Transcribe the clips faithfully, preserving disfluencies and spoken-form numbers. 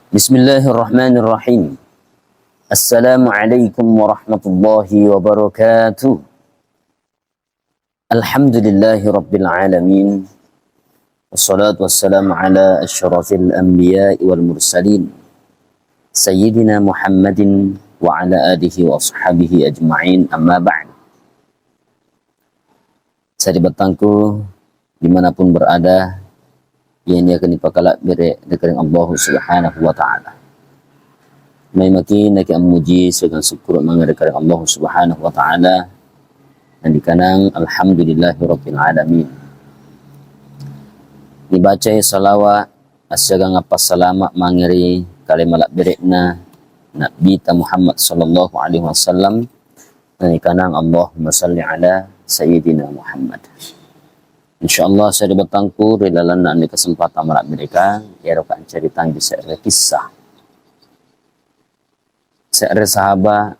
Bismillahirrahmanirrahim. Assalamualaikum warahmatullahi wabarakatuh. Alhamdulillahi rabbil alamin. Wassalatu wassalamu ala asyrafil anbiya'i wal mursalin, Sayyidina Muhammadin wa ala alihi wa ashabihi ajma'in, amma ba'd. Sari'battangku, dimanapun berada, yang niaka nipakala'bere' ri karaeng Allahu Subhanahu wa Ta'ala. Mai maki' naki' ammuji siagang sukkuru' mange ri karaeng Allahu Subhanahu wa Ta'ala, na nikanang alhamdulillahi rabbil alamin. Nibacai salawa' siagang appassalama' mange ri kale mala'bere'na Nabita Muhammad sallallahu alaihi wasallam, na nikanang Allahumma salli ala Sayyidina Muhammad. Insyaallah, sari'battangku, ri lalanna anne kesempatang mala'bereka, eroka ancaritangi se're kissa. Se're sahaba',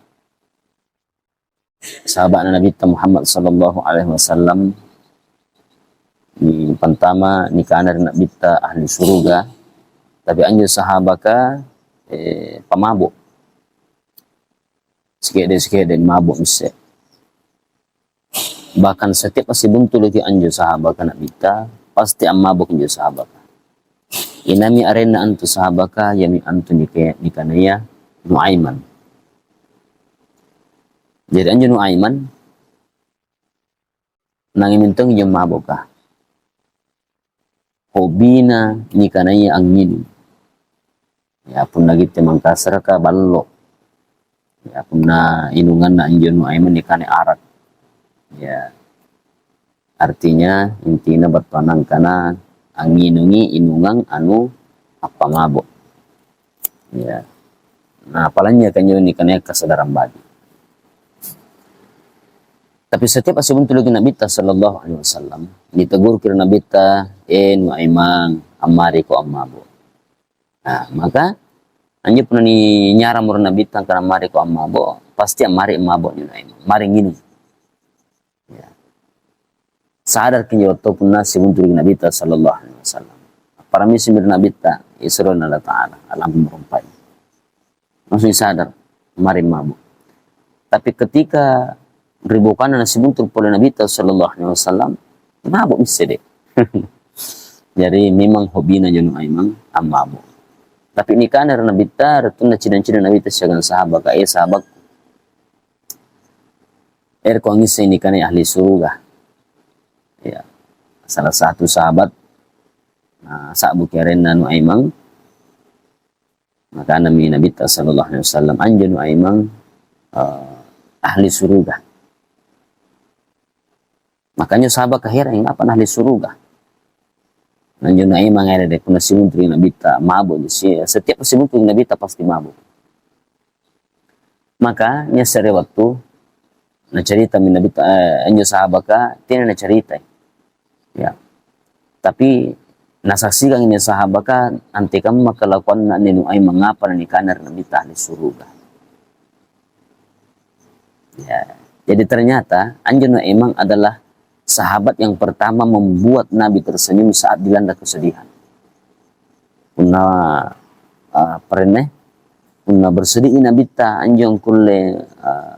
sahaba'na Nabitta Muhammad sallallahu alaihi wasallam, ni-, pantama nikana ri Nabitta ahli suruga, tapi anjo sahabaka, eh, pamabo'. Sike'de-sike'de mabo' misse'. Bahkan setiap assibuntuluki anjo sahabaka Nabitta, pasti ammaboki anjo sahabaka. Inami arenna antu sahabaka, iami antu nike-, nikanaya Nuaiman. Jari anjo Nuaiman, nanging mintongi anjo maboka. Hobina nikanaya angnginung. Ya, punna gitte Mangkasaraka, ballo. Ya, punna inunganna anjo Nuaiman nikana arak. Ya. Artinya, intina battuanna angkana angnginungi inungang anu appamabo'. Ya. Nah, apalanya kan anjo nikanaya kasadarang baji'. Tapi setiap assibuntuluki Nabitta sallallahu alaihi wasallam, niteguruki ri Nabitta, "Eh, Nuaiman, ammariko ammabo'." Nah, maka anjo punna ninyaramo ri Nabitta angkana, "Ammariko ammabo'," pasti ammari ammabo' anjo Nuaiman, mari nginung. Ya. Sadarki anjo wattua punna sibuntuluki Nabitta sallallahu alaihi wasallam. Apparammisi ri Nabitta, Isra'na Allata'ala, alam rumpai. Langsung sadar, mari mabo'. Tapi ketika ribokanna nasibuntulu pole Nabitta sallallahu alaihi wasallam, mabo' misse' de'. Jadi memang hobina anjo Nuaiman ammabo'. Tapi nikana ri Nabitta, ri wattunna cidang-cidang Nabitta siagang sahabaka, "Eh, sahabatku, erko angngisseng nikanai ahli suruga." Ya, salah satu sahabat, nah, sa'buki arenna Nuaiman, nakanami Nabitta sallallahu alaihi wasallam, "Anjo Nuaiman, eh, ahli suruga." Makanya sahabaka herangi, "Apa na ahli suruga?" Anjo Nuaiman ere de, punna sibuntulu Nabitta mabo', si-, setiap sibuntulu Nabitta pasti mabo'. Maka, nia' se're wattu, nacaritami Nabitta, eh, anjo sahabaka, tena nacaritai. Ya. Tapi, nasaksikangi anne sahabaka, antekamma kalakuanna anne Nuaiman, apa nanikana ri Nabitta ahli suruga. Ya. Jadi, ternyata, anjo Nuaiman adalah sahabat yang pertama membuat Nabi tersenyum saat dilanda kesedihan. Punna, ah, parenne, punna bersedihmi Nabitta, anjo angkulle, ah,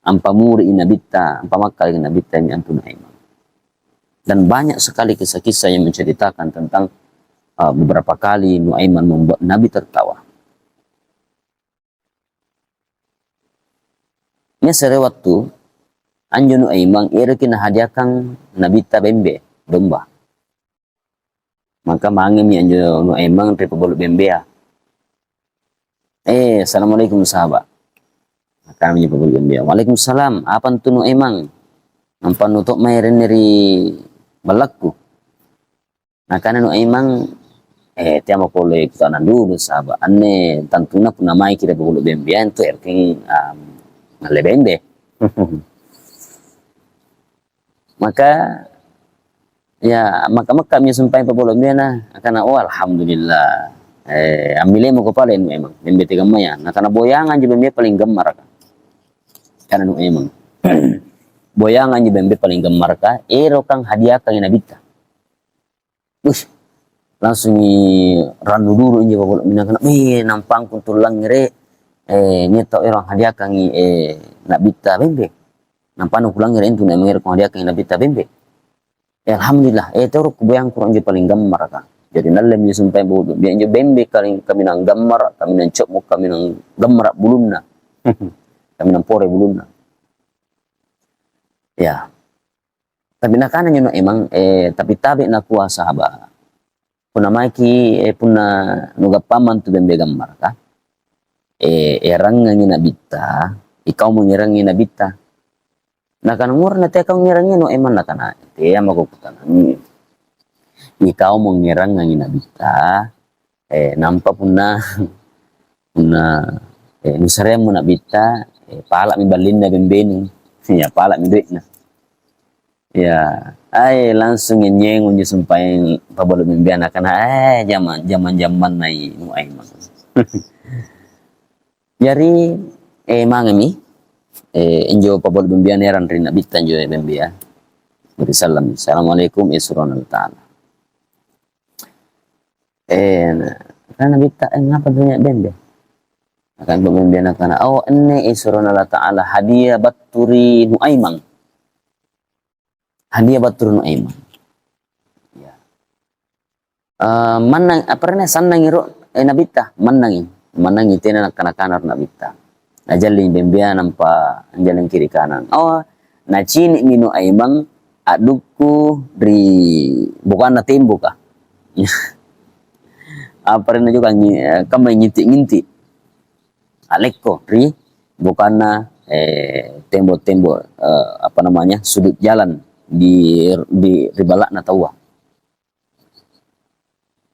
ampamuri'i Nabitta, ampamakkalaki Nabitta iami antu Nuaiman. Dan banyak sekali kisah-kisah yang menceritakan tentang, ah, beberapa kali Nuaiman membuat Nabi tertawa. Nia' se're wattu, anjo Nuaiman eroki nahadiakang Nabitta bembe, domba. Maka mangemi anjo Nuaiman ri pabolo' bembea. "Eh, assalamualaikum, sahaba'." Nakanami anjo pabolo' bembea, "Waalaikumsalam, apa antu Nuaiman? Nampa nuto'mai renne ri ballakku?" Nakana Nuaiman, "Eh, teamo pole kuta'nang dulu, saba' anne tantuna punna maeki ri pabolo' bembea antu eroki, am, ngalle bembe." Maka, ya, makka-makkami sumpaeng pabolo' bembena, nakana, "Oh, alhamdulillah. Eh, ammile mako pale Nuaiman, bembe tegammaya." Nakana, "Boyangang anjo bembe paling gammaraka." Kana Nuaiman, "Boyangang anjo bembe paling gammaraka, erokang hadiakangi Nabitta." Ush. Langsungi rannu dulu injo pabolo' mi nakana, "Beh, nampangku tu langngere', eh, nia' tau ero' anghadiakangi, eh, Nabitta bembe. Nampanu kulangngere' intu namangereko anghadiakangi Nabitta bembe." Eh, alhamdulillah, eh, tero kuboyangku injo paling gammaraka. Jadi nallemi sumpaeng pabolo' bembe, injo bembe kaling-, kaminang gammara', kaminang co'mo, kaminang gammara' bulunna. Kaminang pore bulunna. Ya. Tapi nakana njo Nuaimang, eh, tapi tabe' nakua sahaba'. Punna maeki, eh, punna nugappamang tu bembe gammaraka, eh, erangngangi Nabitta, ikau mengerangi Nabitta. Nakana, "Ngura na tea kau ngerangi Nuaimang?" Nakana, "Tea mako kutanangi. Ikau mengerangngangi Nabitta, eh, nampa punna, punna, eh, nusareammo Nabitta, eh, pala'mi ballinna bembenu." Ya, pala'mi doe'na. Ya, ai langsung nyenyengo injo sumpaeng pabolo' bembea nakana, "Eh, jamang, jamang-jamanna i Nuaimang." Jari, eh, mangemi, eh, injo pabolo' bembea naerang ri Nabitta injo, eh, bembea. Ri sallam, "Assalamualaikum, eh, surona Allah Ta'ala." Eh, na-, kan Nabitta, "Eh, ngapa banyak bembe?" Nakana bembea nakana, "Oh, enne, eh, surona Allah Ta'ala, hadia battu ri Nuaimang." Hadia battu ri Nuaimang. Ya. Eh, mannang, apa arenna, sannangi ro, eh, Nabitta, mannangi. Mannangi tena nakkana-kana ro Nabitta. Najalling bembea nampa anjalling kiri kanan. Oh, nacini'mi Nuaimang a'dukku ri bukanna temboka. Apa arenna juga ngi-, eh, kamma nginti-nginti. Alekko ri bukanna, eh, tembok-tembok, eh, apa namanya, sudut jalan di, di, ri balla'na taua.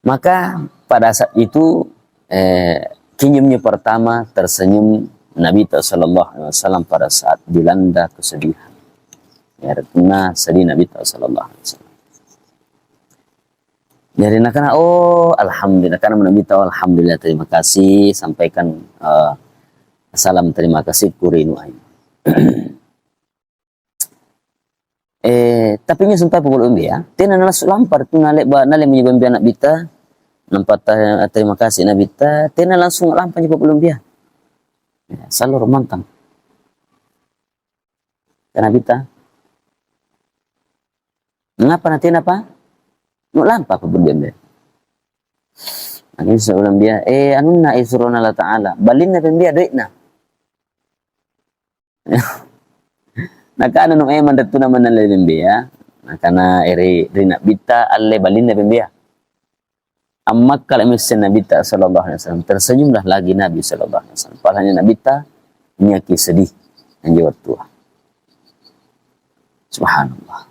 Maka pada saat itu, eh, kinjo-njo pertama tersenyum Nabitta sallallahu alaihi wasallam pada saat dilanda kesedihan. Ya, artinya sedih Nabitta sallallahu alaihi wasallam. Jari nakana, "Oh, alhamdulillah," nakana Nabitta, "Oh, alhamdulillah, terima kasih, sampaikan, eh, salam terima kasihku ri Nuaimang." Eh, tapi injo sumpae pabolo' bembea, tena nalassu lampa ri tuna le'ba-, nale'mi bembea Nabitta, nampa ta-, terima kasih Nabitta, tena langsung lampa injo pabolo' bembea. Ya, sallo ro mantang. Ka Nabitta, "Ngapa natenapa nulampa pabolo' bembea?" Nakke sallo bembea, "Eh, anunna, eh, surona Allah Ta'ala, ballinna bembea doe'na." Nakana Nuaimang ri tuna manna nale'mi bembea, nakana, "Eh, ri, ri Nabitta alle ballinna bembea." Ammakkala'mi isseng Nabitta sallallahu alaihi wasallam. Tersenyumlah lagi Nabi sallallahu alaihi wasallam. Padahal Nabitta niaki sedih anjo wattua. Subhanallah.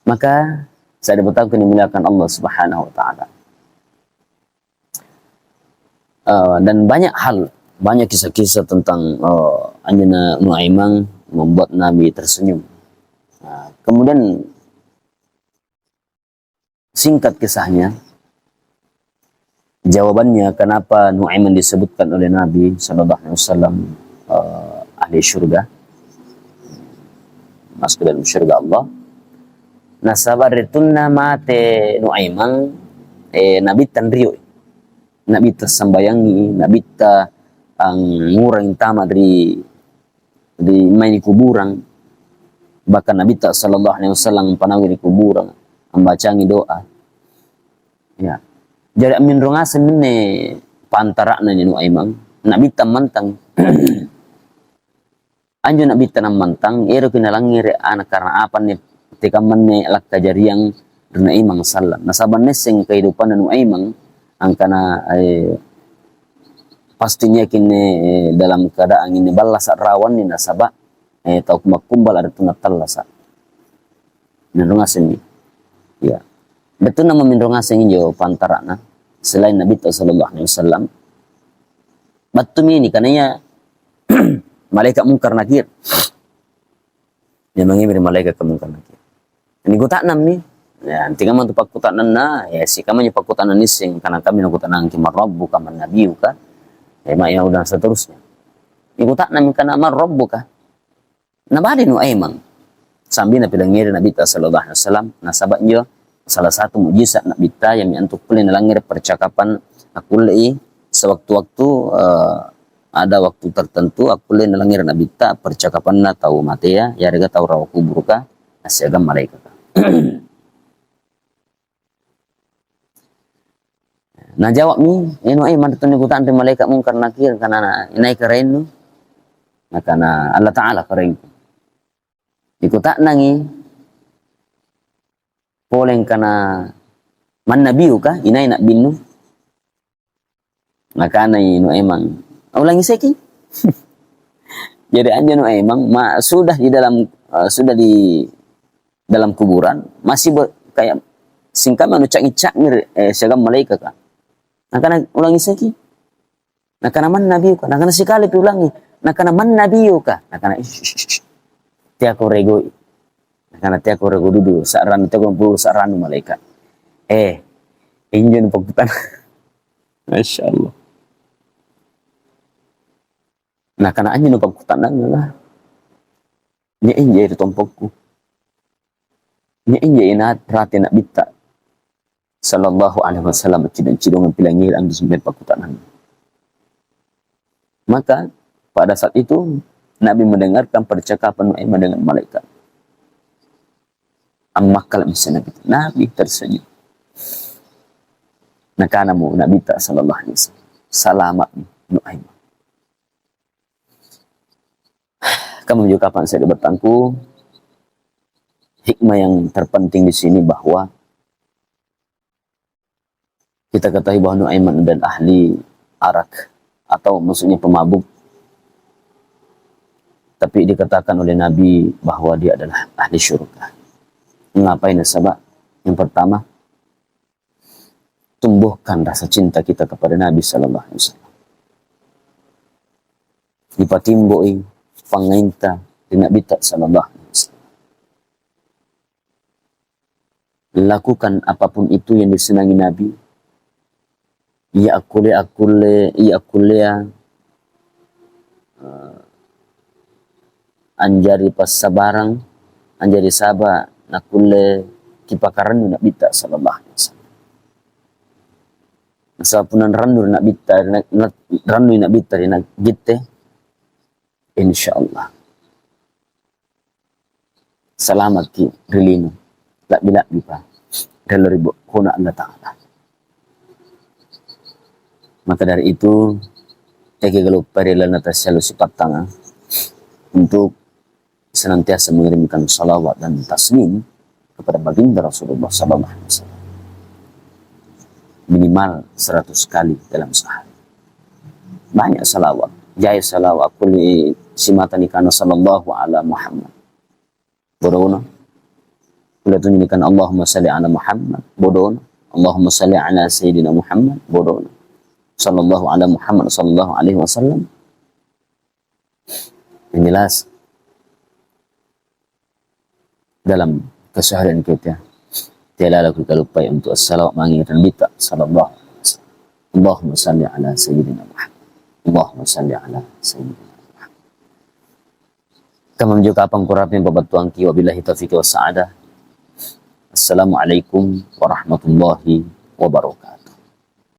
Maka, sari'battangku dimuliakan Allah Subhanahu wa Ta'ala. Eh, dan banyak hal, banyak kisah-kisah tentang, eh, anjona Nuaimang membuat Nabi tersenyum. Nah, kemudian singkat kisahnya, jawabannya kenapa Nuaimang disebutkan oleh Nabi sallallahu alaihi wasallam, eh, ahli syurga, masuk ke dalam syurga Allah. Nasaba' ri tunna mate Nuaimang, eh, Nabitta anrio'. Nabitta sambayangi, Nabitta angngurangi antama' ri, ri mae ri kuburang. Bahkan Nabitta sallallahu alaihi wasallam ampanaungi ri kuburang, ambacangi doa. Ya. Jari amminro ngaseng minne pantara'na anjo Nuaimang. Nabitta ammantang. Anjo Nabitta nammantang, eroki nalangngere' ana', karena apa anne, tekammanne lakkajariang ri Nuaimang sallang. Nasaba' naisseng kehidupanna Nuaimang, angkana, eh, pasti niaki anne, eh, dalam keadaan anne ballasa' rawanni, nasaba', eh, tau kumma-kumbala' ri tunna tallasa'. Minro ngasemmi. Iya. Bettuanna maminro ngaseng injo pantara'na, selain Nabitta sallallahu alaihi wasallam. Battumi nikanaya malaeka' Mungkar Nakir. Memang imi ri malaeka' Mungkar Nakir. Nikuta'nammi, ya, antekamma tu pakkuta'nanna, ya, sikamma injo pakkuta'nang nisseng, kana kami nakuta'nangki, "Man rabbuka, man nabiyuka?" Ya, ma-, ya, dan seterusnya. Nikuta'nammi kana, "Man rabbuka?" Nabali Nuaimang. Sambina pilangngeri Nabitta sallallahu alaihi wasallam, nasaba' injo salah satu mukjizat Nabitta, iami antu kulle nalangngere' percakapan, akkullei sewaktu-waktu, eh, ada waktu tertentu akkulle nalangngere' Nabitta percakapanna tau matea, yarega tau rawa kuburuka, assiagang malaekaka. Najawabmi, "Eh, Nuaiman, tuli kuta'nang ri malaeka' Mungkar Nakir, kana, 'Inai karaennu?' Nakana, 'Allata'ala karaengku.' Nikuta'nangi pole angkana, 'Man nabiuka, inai na'binnu?' Nakanai Nuaiman, 'Ulangi seki.' Jari anjo Nuaiman ma-, sudah di dalam, eh, sudah di dalam kuburan, masih be-, kayak singkamma anu ca'mi-ca'mi, eh, siagang malaekaka. Nakana, 'Ulangi seki.' Nakana, 'Man nabiuka?' Nakana, 'Sikalipi ulangi.' Nakana, 'Man nabiuka?' Nakana, 'Ish, ish, ish, ish. Teako regoi.' Nakana, 'Teako rego dudu sa'rannu, teako pulu sa'rannu malaeka'.' Eh, injo nupakkutana. Masya Allah. Nakana, 'Anjo nupakkuta'nanga, nia' injo ri tompokku. Nia' injo ina rate Nabitta sallallahu alaihi wasallam, cidong-cidongang pilangngeri antu sumber pakkuta'nanga.' Maka pada saat itu Nabi mendengarkan percakapan Nuaiman dengan malaikat. Ammakkala'mi isse Nabi. Nabi tersenyum. Nakanamo Nabitta sallallahu alaihi wasallam, "Salama'mi, Nuaiman." Kamu juga kapan saya dibertangku, hikmah yang terpenting di sini bahwa kita ketahui bahwa Nuaiman adalah ahli arak, atau maksudnya pemabuk. Tapi dikatakan oleh Nabi bahwa dia adalah ahli syurga. Ngapai nasaba'? Yang pertama, tumbuhkan rasa cinta kita kepada Nabi sallallahu alaihi wasallam. Dipatimboi pangngainta ri Nabitta sallallahu alaihi wasallam. Lakukan apapun itu yang disenangi Nabi. Ia akkulle, akkulle, ia akkullea, eh, anjari passabarang, anjari saba' nakkulle kipakarannu Nabitta sallallahu alaihi wasallam. Nasaba' punna rannu ri Nabitta, ri na-, na-, rannui Nabitta ri na-, gitte, insyaallah salamakki' ri lino, la'bi-la'bipa ri allo ri bokoNa Allata'ala. Maka dari itu, teaki' kaluppai ri lalenna tassialo sipattanga untuk senantiasa mengirimkan salawat dan taslim kepada baginda Rasulullah sallallahu alaihi wasallam. Minimal seratus kali dalam sehari. Banyak salawat. Jai salawat, kulle simata nikana sallallahu ala Muhammad. Bodona. Kulle tu nikana Allahumma salli ala Muhammad. Bodona. Allahumma salli ala Sayyidina Muhammad. Bodona. Sallallahu ala Muhammad, sallallahu alaihi wasallam. Yang jelas, dalam keseharian kita, tiada lalo kita lupai untuk assalawat mangi ri Nabitta sallallahu alaihi wasallam. Allahumma salli ala Sayyidina Muhammad. Allahumma salli ala Sayyidina Muhammad. Kamma anjo kapang kurapi pabattuangki, wabillahi taufiq wassa'adah. Assalamualaikum warahmatullahi wabarakatuh.